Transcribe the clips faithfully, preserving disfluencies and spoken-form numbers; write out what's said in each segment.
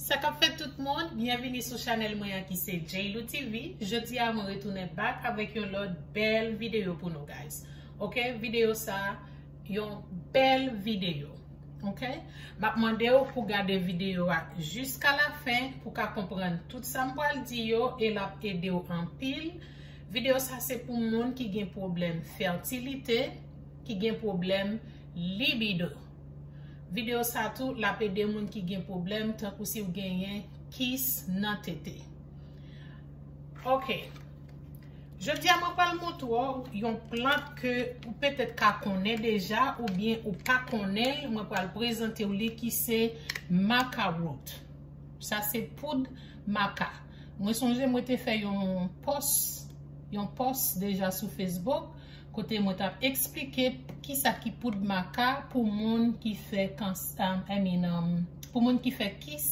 Sa k ap fèt tout moun, byenvini sou chanèl mwen an ki se J L O T V. Jodi a mwen retounen back avèk yon lòt bèl videyo pou nou guys. Ok, videyo sa yon bèl videyo. Ok, m ap mande w pou gade videyo a jiska la fen pou ka konprann tout sa m pral di yo e l ap ede w anpil. Videyo sa se pou moun ki gen pwoblèm fètilite, ki gen pwoblèm libido. Videyo sa tou l ap ede moun ki gen pwoblèm tankou si w genyen kis nan tete. Ok. Jodi a mwen pral montre w yon plant ke ou petèt ka konnen deja oubyen ou pa konnen l, mwen pral prezante w li ki se maca root. Sa se poud maca. Mwen sonje mwen te fè yon post, yon post deja sou Facebook kote mwen t ap eksplike kisa ki poud maca pou moun ki fè kans, um, I mean, um, pou moun ki fè kis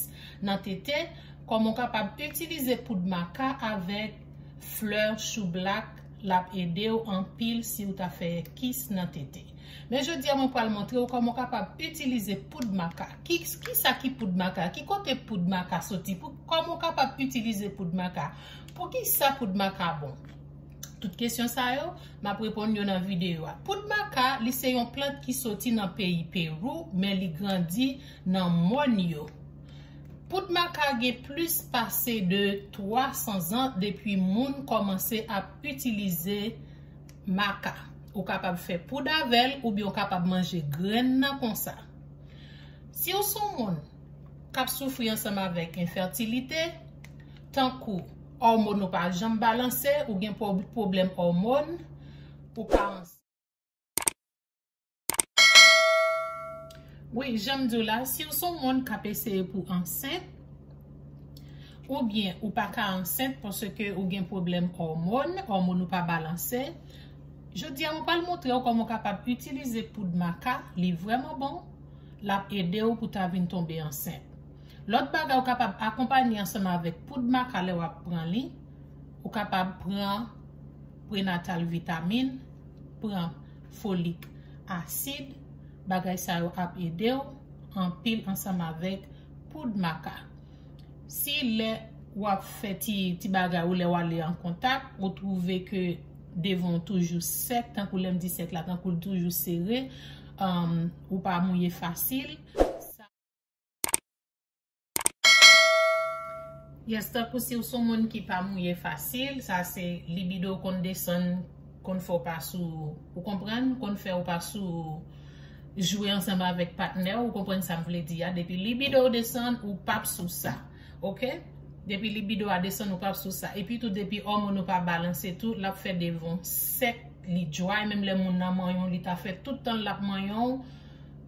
nan tete, kòman w kapab itilize poud maca avèk flè choublak, l ap ede w anpil si w ta fè kis nan tete. Men jodi a mwen pral montre w kòman w kapab itilize poud maca. Ki, kisa ki poud maca? Ki kote poud maca soti? Pou, kòman w kapab itilize poud maca? Poukisa poud maca bon? Tout kesyon sa yo, m ap reponn yo nan videyo a. Poud maca, li se yon plant ki soti nan peyi Pewou, men li grandi nan mòn yo. Poud maca gen plis pase de twa san zan depi moun kòmanse ap itilize maca. Ou kapab fè poud avè l oubyen ou kapab manje grenn nan konsa. Si w se yon moun k ap soufri ansanm avèk enfètilite, tankou òmòn ou pa janm balanse, ou gen pwob-, pwoblèm òmòn, ou pa ansent. Wi, jan m di w la, si w se yon moun k ap eseye pou ansent, oubyen ou pa ka ansent paske ou gen pwoblèm òmòn, òmòn ou pa balanse, jodi a mwen pral montre w kòman w kapab itilize poud maca, li vrèman bon, l ap ede w pou ta vin tonbe ansent. Lòt bagay ou kapab akonpanye ansanm avèk poud maca lè w ap pran li, ou kapab pran prenatal vitamin, pran folik asid, bagay sa yo ap ede w anpil ansanm avèk poud maca. Si lè w ap fè ti, ti bagay ou lè w ale an kontak, ou twouve ke devan w toujou sèk, tankou lè m di sèk la, tankou l toujou sere, um, ou pa mouye fasil. Yes, tankou si w se yon moun ki pa mouye fasil, sa se libido w konn desann, konn fè w pa sou, ou konprann, konn fè w pa sou jwe ansanm avèk patnè w, ou konprann sa m vle di a. Depi libido w desann, ou p ap sou sa. Ok? Depi libido a desann, ou p ap sou sa. Epi tou, depi òmòn ou pa balanse tou, l ap fè devan w sèk, li dry, menm lè moun nan manyen w, li ta fè tout tan l ap manyen w,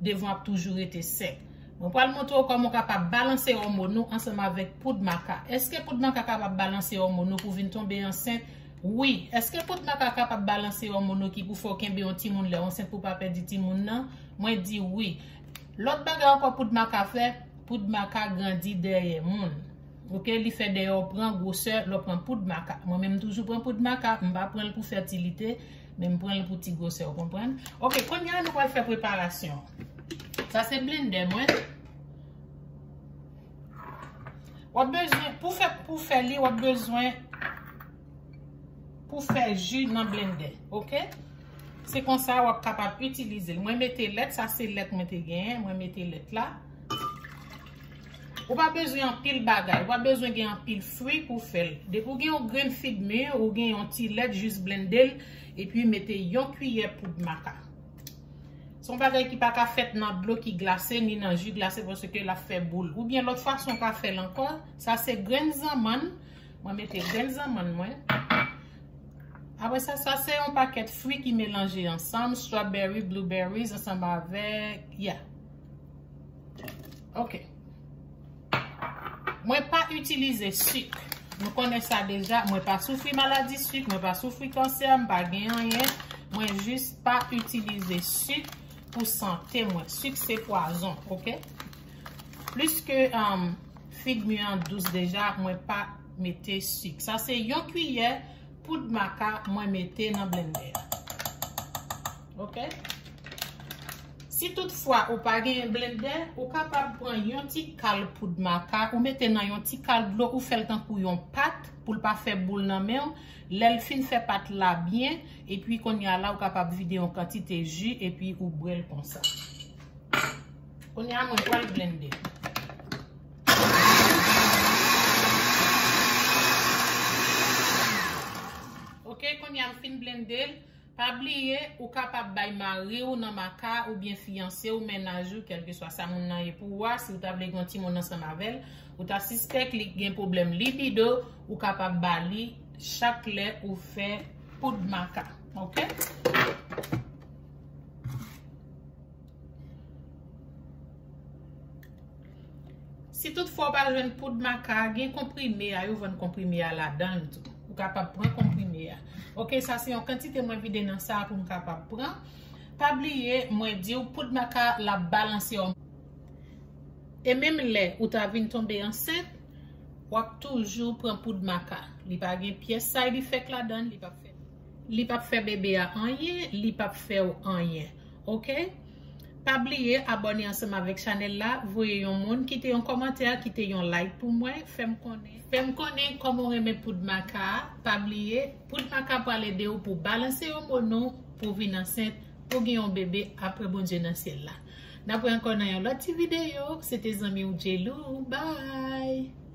devan w ap toujou rete sèk. Mwen pral montre w kòman w kapab balanse òmòn ou ansanm avèk poud maca. Èske poud maca kapab balanse òmòn ou pou vin tonbe ansent? Wi. Èske poud maca kapab balanse òmòn ou ki pou fè w kenbe yon timoun lè w ansent pou w pa pèdi timoun nan? Mwen di wi. Lòt bagay ankò poud maca fè, poud maca grandi dèyè moun. Ok, li fè dèyè w pran gwosè, lè w pran poud maca. Mwen menm m toujou pran poud maca, m pa pran l pou fètilite, men m pran l pou ti gwosè, w konprann? Ok, kounye a nou pral fè preparasyon. Sa se blendè mwen. W ap bezwen, pou fè, pou fè li, w ap bezwen pou fè ji nan blendè, ok? Se konsa w ap kapab itilize l. Mwen mete lèt, sa se lèt mwen te genyen, mwen mete lèt la. Ou pa bezwen anpil bagay, ou pa bezwen gen anpil fwi pou fè l. Depi w gen yon grenn fig mi, ou gen yon ti lèt, jis blende l, epi mete yon kiyè poud maca. Se yon bagay ki pa ka fèt nan dlo ki glase, ni nan ji glase, paske l ap fè boul. Oubyen lòt fason w ka fè l ankò, sa se grenn zanmann. Mwen mete grenn zanmann mwen. Apre sa, sa se yon pakèt fwi ki melanje ansanm, strawberry, blueberries, ansanm avèk, yeah. Ok. Mwen pa itilize sik. Nou konnen sa deja. Mwen pa soufri maladi sik, mwen pa soufri kansè, m pa gen anyen. Mwen jis pa itilize sik pou sante mwen. Sik se pwazon, ok? Pliske, um, fig mi an dous deja, mwen pa mete sik. Sa se yon kiyè poud maca mwen mete nan blendè a. Ok? Si toutfwa ou pa genyen blendè, ou kapab pran yon ti kal poud maka, ou mete nan yon ti kal dlo, ou fè l tankou yon pat pou l pa fè boul nan men w. Lè l fin fè pat la byen, epi kounye a la ou kapab vide yon kantite ji epi ou bwè l konsa. Kounye a mwen pral blende. Ok, kounye a m fin blende l. Pa bliye, ou kapab bay mari w nan maka oubyen fiyanse w, mennaj ou, kèlkeswa sa moun nan ye pou ou a, si w ta vle gen yon timoun ansanm avè l, ou ta sispèk li gen pwoblèm libido, ou kapab ba li chak lè ou fè poud maka. Ok? Si toutfwa w pa jwenn poud maka, gen konprime a, yo vann konprime a ladan l tou. Ou kapab pran konprime a. Ok, sa se yon kantite mwen vide nan sa pou m kapab pran. Pa bliye, mwen di w, poud maka l ap balanse òmòn. E menm lè ou ta vin tonbe ansent, w ap toujou pran poud maka. Li pa gen pyès side effect ladan l, li p ap fè, li p ap fè bebe a anyen, li p ap fè w anyen. Ok? Pa bliye abòne ansanm avèk chanèl la, voye yon moun, kite yon kòmantè, kite yon like pou mwen, fè m konnen. Fè m konnen kòman w renmen poud maka a. Pa bliye, poud maka pral ede w pou balanse òmòn ou, pou w vin ansent, pou w gen yon bebe apre Bondye nan syèl la. N ap wè ankò nan yon lòt ti videyo. Se te zanmi w Jelou. Bye!